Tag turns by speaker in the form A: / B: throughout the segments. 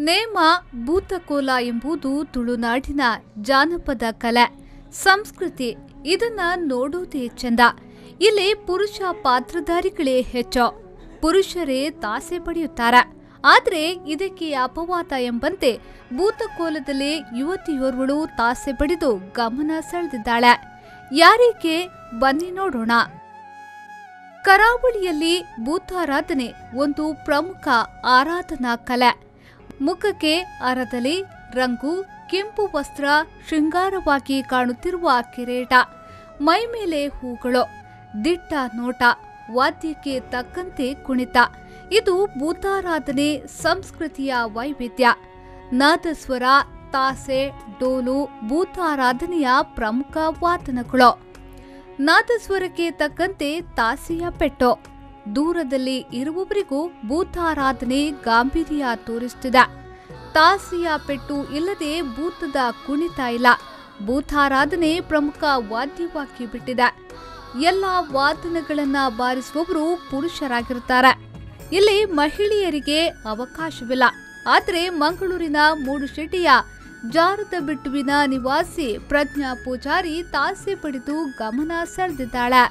A: ನೇಮ ಭೂತಕೋಲ ಎಂಬುದು ತುಳುನಾಡಿನ ಜಾನಪದ ಕಲೆ ಸಂಸ್ಕೃತಿ. ಇದನ್ನ ನೋಡೋದೇ ಚಂದ. ಇಲ್ಲಿ ಪುರುಷ ಪಾತ್ರಧಾರಿಗಳೇ ಹೆಚ್ಚು, ಪುರುಷರೇ ತಾಸೆ ಪಡೆಯುತ್ತಾರೆ. ಆದರೆ ಇದಕ್ಕೆ ಅಪವಾದ ಎಂಬಂತೆ ಭೂತಕೋಲದಲ್ಲಿ ಯುವತಿಯೋರ್ವಳು ತಾಸೆ ಪಡೆದು ಗಮನ ಸೆಳೆದಿದ್ದಾಳೆ. ಯಾರೀಕೆ ಬನ್ನಿ ನೋಡೋಣ. ಕರಾವಳಿಯಲ್ಲಿ ಭೂತಾರಾಧನೆ ಒಂದು ಪ್ರಮುಖ ಆರಾಧನಾ ಕಲೆ. ಮುಖಕ್ಕೆ ಅರದಲಿ, ರಂಗು, ಕೆಂಪು ವಸ್ತ್ರ, ಶೃಂಗಾರವಾಗಿ ಕಾಣುತ್ತಿರುವ ಕಿರೀಟ, ಮೈಮೇಲೆ ಹೂಗಳು, ದಿಟ್ಟ ನೋಟ, ವಾದ್ಯಕ್ಕೆ ತಕ್ಕಂತೆ ಕುಣಿತ, ಇದು ಭೂತಾರಾಧನೆ ಸಂಸ್ಕೃತಿಯ ವೈವಿಧ್ಯ. ನಾದಸ್ವರ, ತಾಸೆ, ಡೋಲು ಭೂತಾರಾಧನೆಯ ಪ್ರಮುಖ ವಾದನಗಳು. ನಾದಸ್ವರಕ್ಕೆ ತಕ್ಕಂತೆ ತಾಸೆಯ ಪೆಟ್ಟು. ದೂರದಲ್ಲಿ ಇರುವವರಿಗೂ ಭೂತಾರಾಧನೆ ಗಾಂಭೀರ್ಯ ತೋರಿಸುತ್ತಿದೆ. ತಾಸೆಯ ಪೆಟ್ಟು ಇಲ್ಲದೆ ಭೂತದ ಕುಣಿತ ಇಲ್ಲ. ಭೂತಾರಾಧನೆ ಪ್ರಮುಖ ವಾದ್ಯವಾಗಿ ಬಿಟ್ಟಿದೆ. ಎಲ್ಲ ವಾದನಗಳನ್ನು ಬಾರಿಸುವವರು ಪುರುಷರಾಗಿರುತ್ತಾರೆ. ಇಲ್ಲಿ ಮಹಿಳೆಯರಿಗೆ ಅವಕಾಶವಿಲ್ಲ. ಆದರೆ ಮಂಗಳೂರಿನ ಮೂಡುಶೆಟ್ಟಿಯ ಜಾರದಬೆಟ್ಟುವಿನ ನಿವಾಸಿ ಪ್ರಜ್ಞಾ ಪೂಜಾರಿ ತಾಸೆ ಪಡೆದು ಗಮನ ಸೆಳೆದಿದ್ದಾಳೆ.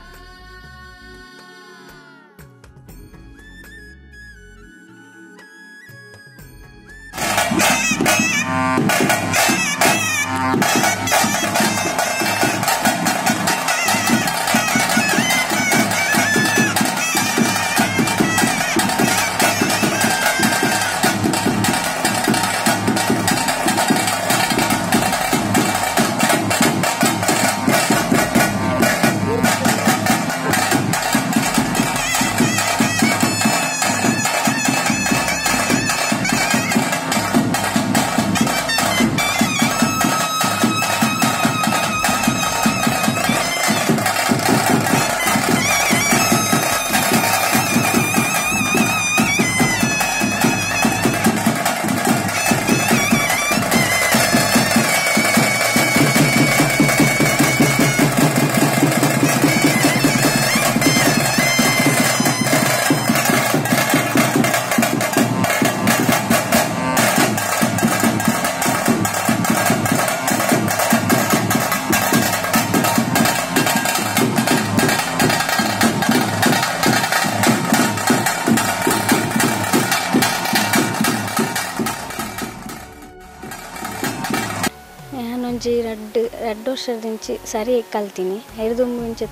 B: ಒಂಜಿ ರಡ್ಡ್ ರಡ್ಡ್ ವರ್ಷದಿಂಚಿ ಸರಿ ಕಲ್ತೀನಿ. ಐದು ಮುಂಚೆ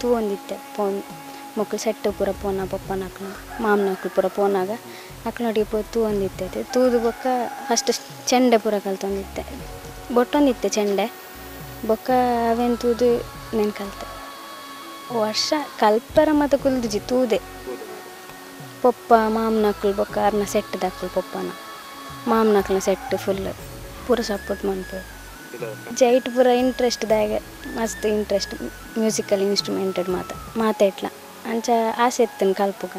B: ತೂವೊಂದಿತ್ತೆ ಪೋನ್ ಮೊಕ್ಲು ಸೆಟ್ಟು ಪೂರ ಪೋನ ಪಪ್ಪನಕ್ಲು ಮಾಮನಕ್ಲು ಪೂರ ಪೋನಾಗ ಅಕ್ಲೊಟ್ಟಿಗೆ ಪೋ ತೂವೊಂದಿತ್ತೆ. ತೂದು ಬೊಕ್ಕ ಫಸ್ಟ್ ಚೆಂಡೆ ಪೂರ ಕಲ್ತೊಂದಿತ್ತೆ, ಬೊಟ್ಟೊಂದಿತ್ತೆ ಚೆಂಡೆ ಬೊಕ್ಕ ಅವೇನು ತೂದು నేను ಕಲ್ತೆ. ವರ್ಷ ಕಲ್ಪರ ಮತ್ತು ಕುಲ್ದುಜಿ ತೂದೆ ಪೊಪ್ಪ ಮಾಮನಕ್ಲು ಬೊಕ್ಕ ಅರ್ನ ಸೆಟ್ಟದಕ್ಲು ಪೊಪ್ಪನ ಮಾಮನಕ್ಲನ ಸೆಟ್ಟು ಫುಲ್ ಪೂರ ಸಪೋರ್ಟ್ ಮನ್ಪು. ಜೈಟ್ ಪೂರ ಇಂಟ್ರೆಸ್ಟ್ ದಾಗೆ ಮಸ್ತ್ ಇಂಟ್ರೆಸ್ಟ್ ಮ್ಯೂಸಿಕಲ್ ಇನ್ಸ್ಟ್ರೂಮೆಂಟೆಡ್ ಮಾತಾಡ್ಲ ಅಂಚ ಆಸೆ ಇತ್ತನ್ ಕಲ್ಪುಗ.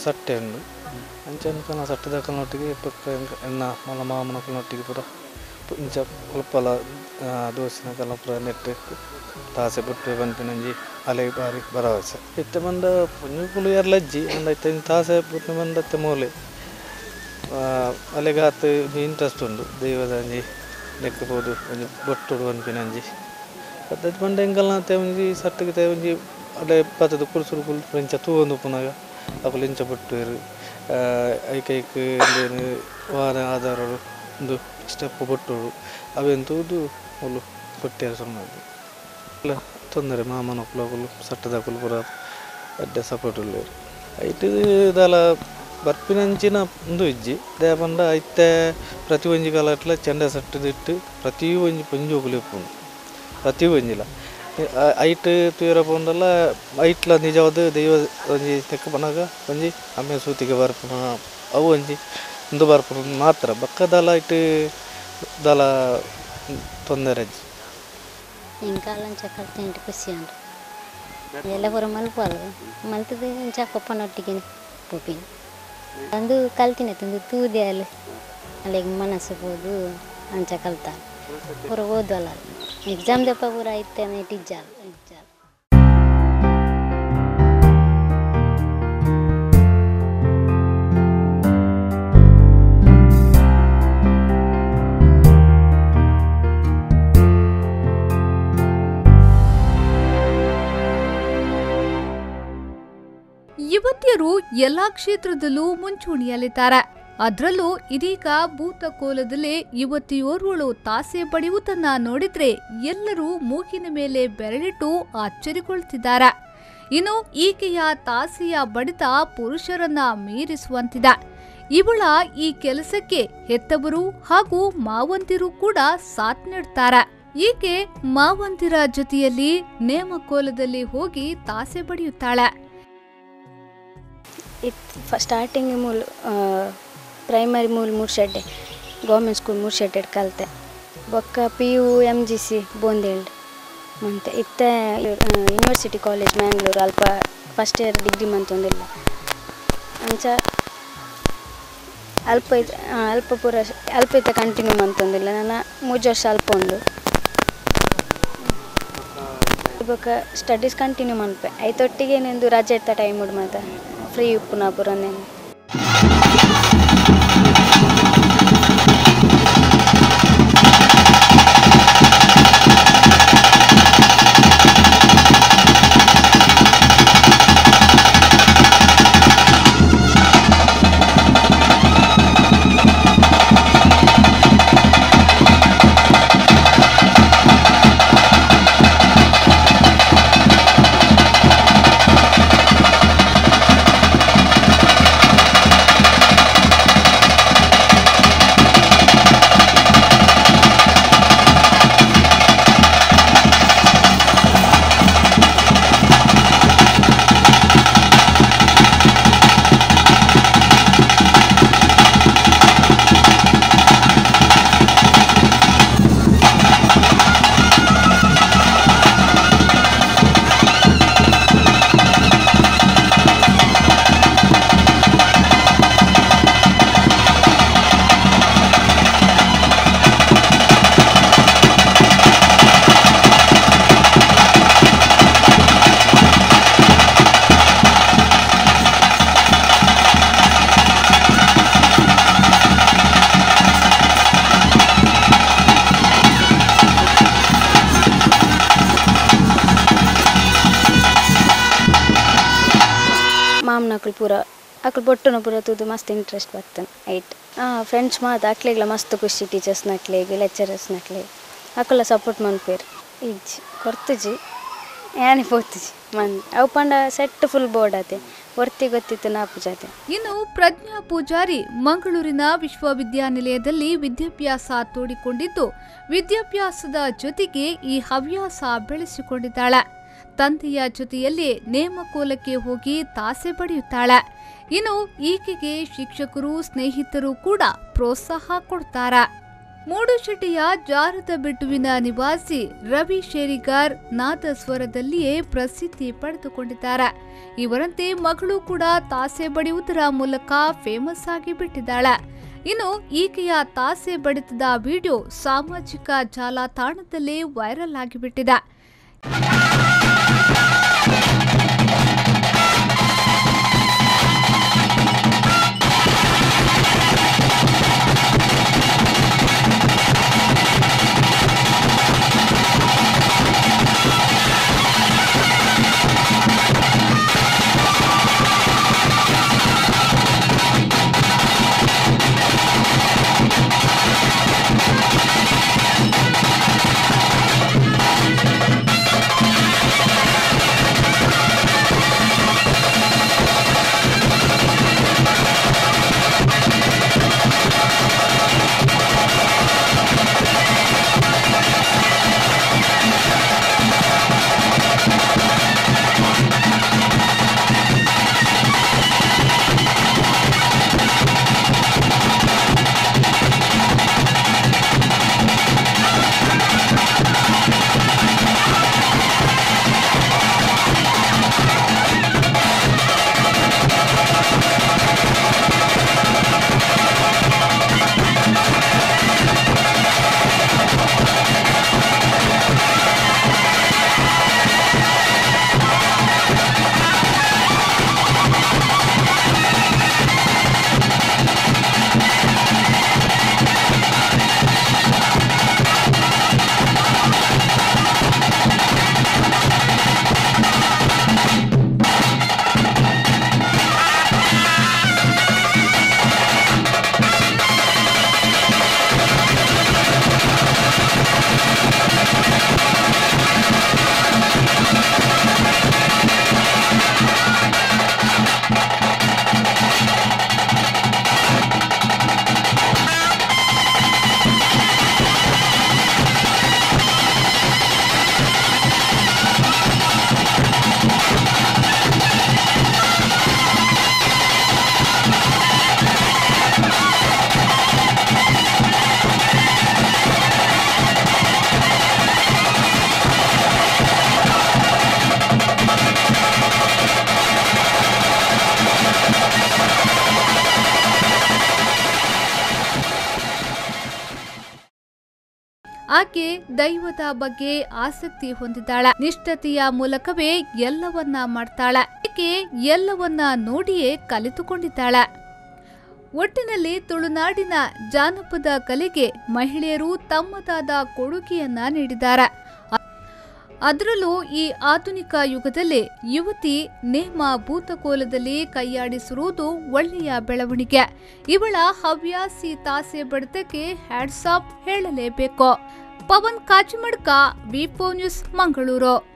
C: ಸಟ್ಟೆ ಉಂಡು ಅಂಚೆ ಸಟ್ಟೆದಕಲ್ನೊಟ್ಟಿಗೆ ಬೊಕ್ಕ ಎನ್ನ ಮಲ್ಲ ಮಾಮನಕಲ್ನೊಟ್ಟಿಗೆ ಪೂರ ಇಂಚ ಉಲ್ಪಲ ದೋಸಿನಕಲ್ನ ಪೂರ ನೆಟ್ ತಾಸೆ ಬೊಟ್ಟು ಪನ್ಪಿನಂಜಿ ಅಲೆ ಬಾರಿ ಭರವಸೆ ಇತ್ತೆ ಪಂಡ ಪೊಂಜೋಕುಲು ಏರ್ಲ ಇಜ್ಜಿ ಅಂಡ ಇತ್ತೆ ತಾಸೆ ಬೊಟ್ಟು ಪಂಡ ಇತ್ತೆ ಮೂಲೆ ಅಲೆಗ್ ಆತ್ ಒಂಜಿ ಇಂಟ್ರೆಸ್ಟ್ ಉಂಡು ದೈವದ ಒಂಜಿ ಲೆಕ್ಕ ಪೋದು ಒಂಜಿ ಬೊಟ್ಟೊಡು ಪನ್ಪಿನಂಜಿ ಪದ್ಧತಿ ಪಂಡ ಎಂಕಲ್ನ ಒಂಜಿ ಸಟ್ಟುಗ್ ಒಂಜಿ ಅಡೆ ಪತ್ತುದು ಕುಲ್ಸುಡು ಕುಲ್ಪು ಇಂಚ ತೂವೊಂದು ಉಪ್ಪುನಗ ಅಕುಲು ಇಂಚ ಬೊಟ್ಟುವೆರ್ ಐಕ್ ಐಕ್ ಇಂದೆನ್ ವಾರ ಆಧಾರೊಡು ಉಂದು ಸ್ಟೆಪ್ ಬೊಟ್ಟೊಡು ಅವೆನ್ ತೂದು ಮೂಲು ಬೊಟ್ಟೆರೆ ಸುರು ಮಲ್ತೆರ್ ತೊಂದರೆ ಮಾಮನಕುಲು ಅಕುಲು ಸಟ್ಟದಕುಲು ಪೂರ ಎಡ್ಡೆ ಸಪೋರ್ಟ್ ಉಲ್ಲೆರ್ ಐಟ್ ದಾಲ ಬರ್ಪಿನಂಚಿನ ಉಂದು ಇಜ್ಜಿ ದಾಯೆ ಪಂಡ ಇತ್ತೆ ಪ್ರತಿ ಒಂಜಿ ಕಾಲಟ್ಲ ಚೆಂಡೆ ಸಟ್ಟುದಿಟ್ಟು ಪ್ರತಿ ಒಂಜಿ ಪೊಂಜೋಕುಲು ಇಪ್ಪುಂಡು ಪ್ರತಿ ಒಂಜಿಲ ಐಟ್ ತೂಯೆರೆ ಪೋಂಡಲ ಐಟ್ಲ ನಿಜವಾದ್ ದೈವ ಒಂಜಿ ತೆಕ್ಕ್ ಪನಗ ಒಂಜಿ ಅಮ್ಮೆ ಸೂತಿಗೆ ಬರ್ಪುನ ಅವು ಒಂಜಿ ಉಂದು ಬರ್ಪುನ ಮಾತ್ರ ಬೊಕ್ಕ ದಾಲ ಐಟ್ ದಾಲ ತೊಂದರೆ ಇಜ್ಜಿ.
D: ಎಂಕಾಲಂಚ ಕಲ್ತಿಂಟು ಖುಷಿ ಉಂಡು ಎಲ್ಲ ಪೂರ ಮಲ್ಪುವಲ್ ಮಲ್ತುದು ಇಂಚ ಪೊಪ್ಪನೊಟ್ಟಿಗೆ ಪೋಪಿನಿ ಅಂದು ಕಲ್ತಿನ ತಂದು ತೂದೆ ಅಲ್ಲಿ ಅಲ್ಲಿಗೆ ಮನಸ್ಸು ಪೋದು ಅಂಚ ಕಲ್ತ ಪೂರ ಓದುವಲ್ಲ ಎಕ್ಸಾಮ್ ದಪ್ಪ ಪೂರ ಇತ್ತೆ ಇಜ್ಜಾಲ್ ಇಜ್ಜಾಲ್.
A: ಯುವತಿಯರು ಎಲ್ಲಾ ಕ್ಷೇತ್ರದಲ್ಲೂ ಮುಂಚೂಣಿಯಲ್ಲಿದ್ದಾರೆ. ಅದರಲ್ಲೂ ಇದೀಗ ಭೂತಕೋಲದಲ್ಲಿ ಯುವತಿಯೋರ್ವಳು ತಾಸೆ ಬಡಿಯುವುದನ್ನ ನೋಡಿದ್ರೆ ಎಲ್ಲರೂ ಮೂಗಿನ ಮೇಲೆ ಬೆರಳಿಟ್ಟು ಆಶ್ಚರ್ಯಗೊಳ್ತಿದ್ದಾರೆ. ಇನ್ನು ಈಕೆಯ ತಾಸೆಯ ಬಡಿತ ಪುರುಷರನ್ನ ಮೀರಿಸುವಂತಿದೆ. ಇವಳ ಈ ಕೆಲಸಕ್ಕೆ ಹೆತ್ತವರು ಹಾಗೂ ಮಾವಂದಿರು ಕೂಡ ಸಾಥ್ ನೀಡ್ತಾರೆ. ಈಕೆ ಮಾವಂದಿರ ಜೊತೆಯಲ್ಲಿ ನೇಮಕೋಲದಲ್ಲಿ ಹೋಗಿ ತಾಸೆ ಬಡಿಯುತ್ತಾಳೆ.
B: ಇತ್ತು ಸ್ಟಾರ್ಟಿಂಗ್ ಮೂಲ ಪ್ರೈಮರಿ ಮೂಲ ಮೂರ್ಷೆಡ್ಡೆ ಗೌರ್ಮೆಂಟ್ ಸ್ಕೂಲ್ ಮೂರ್ಷೆಡ್ಡೆ ಕಲಿತೆ ಬೊಕ್ಕ P U M G C ಬೋಂದೇಲ್ಡ್ ಮಂತೆ ಇತ್ತೆ ಯೂನಿವರ್ಸಿಟಿ ಕಾಲೇಜ್ ಮ್ಯಾಂಗ್ಳೂರು ಅಲ್ಪ first year degree ಮಂತೊಂದಿಲ್ಲ ಅಂಚ ಅಲ್ಪ ಅಲ್ಪ ಪೂರ ಅಲ್ಪ ಇತ್ತೆ ಕಂಟಿನ್ಯೂ ಮಂತೊಂದಿಲ್ಲ ನನ್ನ 3 ವರ್ಷ ಅಲ್ಪ ಉಂಡು ಬೊಕ್ಕ ಸ್ಟಡೀಸ್ ಕಂಟಿನ್ಯೂ ಮನ್ಪೆ ಐತೊಟ್ಟಿಗೆ ನೆಂದು ರಜೆ ಇತ್ತ ಟೈಮ್ ಉಂಡು ಮಾತ ಫ್ರೀ ಉಪ್ಪುನ ಪೂರ ನೇನು. ಮಾಮನಕುಲು ಪೂರ ಅಕುಲು ಬೊಟ್ಟುನ ಪೂರ ತೂದು ಮಸ್ತ್ ಇಂಟ್ರೆಸ್ಟ್ ಬರ್ತದೆ ಐಟ್ ಫ್ರೆಂಡ್ಸ್ ಮಾತ ಅಕ್ಲೆಗ್ಲ ಮಸ್ತ್ ಖುಷಿ ಟೀಚರ್ಸ್ನಕ್ಲೆಗ್ ಲೆಕ್ಚರರ್ಸ್ನಕ್ಲೆಗ್ ಅಕುಲ ಸಪೋರ್ಟ್ ಮನ್ಪೇರು ಇಜ್ಜಿ ಕೊರ್ತುಜಿ ಯಾನೆ ಪೋತುಜಿ ಮನ್ ಅವು ಪಂಡ set full board ಆತೆ ಒರ್ತಿ ಗೊತ್ತಿತ್ತು ನಾಪು ಜಾತೆ.
A: ಇನ್ನು ಪ್ರಜ್ಞಾ ಪೂಜಾರಿ ಮಂಗಳೂರಿನ ವಿಶ್ವವಿದ್ಯಾನಿಲಯದಲ್ಲಿ ವಿದ್ಯಾಭ್ಯಾಸ ತೋಡಿಕೊಂಡಿದ್ದು ವಿದ್ಯಾಭ್ಯಾಸದ ಜೊತೆಗೆ ಈ ಹವ್ಯಾಸ ಬೆಳೆಸಿಕೊಂಡಿದ್ದಾಳೆ. ತಂದೆಯ ಜೊತೆಯಲ್ಲಿ ನೇಮಕೋಲಕ್ಕೆ ಹೋಗಿ ತಾಸೆ ಬಡಿಯುತ್ತಾಳೆ. ಇನ್ನು ಈಕೆಗೆ ಶಿಕ್ಷಕರು ಸ್ನೇಹಿತರು ಕೂಡ ಪ್ರೋತ್ಸಾಹ ಕೊಡ್ತಾರೆ. ಮೂಡುಶೆಟ್ಟಿಯ ಜಾರದ ಬೆಟ್ಟುವಿನ ನಿವಾಸಿ ರವಿ ಶೇರಿಗಾರ್ ನಾದಸ್ವರದಲ್ಲಿಯೇ ಪ್ರಸಿದ್ಧಿ ಪಡೆದುಕೊಂಡಿದ್ದಾರೆ. ಇವರಂತೆ ಮಗಳು ಕೂಡ ತಾಸೆ ಬಡಿಯುವುದರ ಮೂಲಕ ಫೇಮಸ್ ಆಗಿ ಬಿಟ್ಟಿದ್ದಾಳೆ. ಇನ್ನು ಈಕೆಯ ತಾಸೆ ಬಡಿತದ ವಿಡಿಯೋ ಸಾಮಾಜಿಕ ಜಾಲತಾಣದಲ್ಲಿ ವೈರಲ್ ಆಗಿಬಿಟ್ಟಿದೆ. ಆಕೆ ದೈವದ ಬಗ್ಗೆ ಆಸಕ್ತಿ ಹೊಂದಿದ್ದಾಳೆ. ನಿಷ್ಠತೆಯ ಮೂಲಕವೇ ಎಲ್ಲವನ್ನ ಮಾಡ್ತಾಳೆ. ಆಕೆ ಎಲ್ಲವನ್ನ ನೋಡಿಯೇ ಕಲಿತುಕೊಂಡಿದ್ದಾಳೆ. ಒಟ್ಟಿನಲ್ಲಿ ತುಳುನಾಡಿನ ಜಾನಪದ ಕಲೆಗೆ ಮಹಿಳೆಯರು ತಮ್ಮದಾದ ಕೊಡುಗೆಯನ್ನ ನೀಡಿದ್ದಾರೆ. ಅದರಲ್ಲೂ ಈ ಆಧುನಿಕ ಯುಗದಲ್ಲಿ ಯುವತಿ ನೇಮ ಭೂತಕೋಲದಲ್ಲಿ ಕೈಯಾಡಿಸಿರುವುದು ಒಳ್ಳೆಯ ಬೆಳವಣಿಗೆ. ಇವಳ ಹವ್ಯಾಸಿ ತಾಸೆ ಬಡಿತಕ್ಕೆ ಹ್ಯಾಟ್ಸ್ ಆಫ್ ಹೇಳಲೇಬೇಕು. Pavan Kachimadka, V4 news, Mangaluru.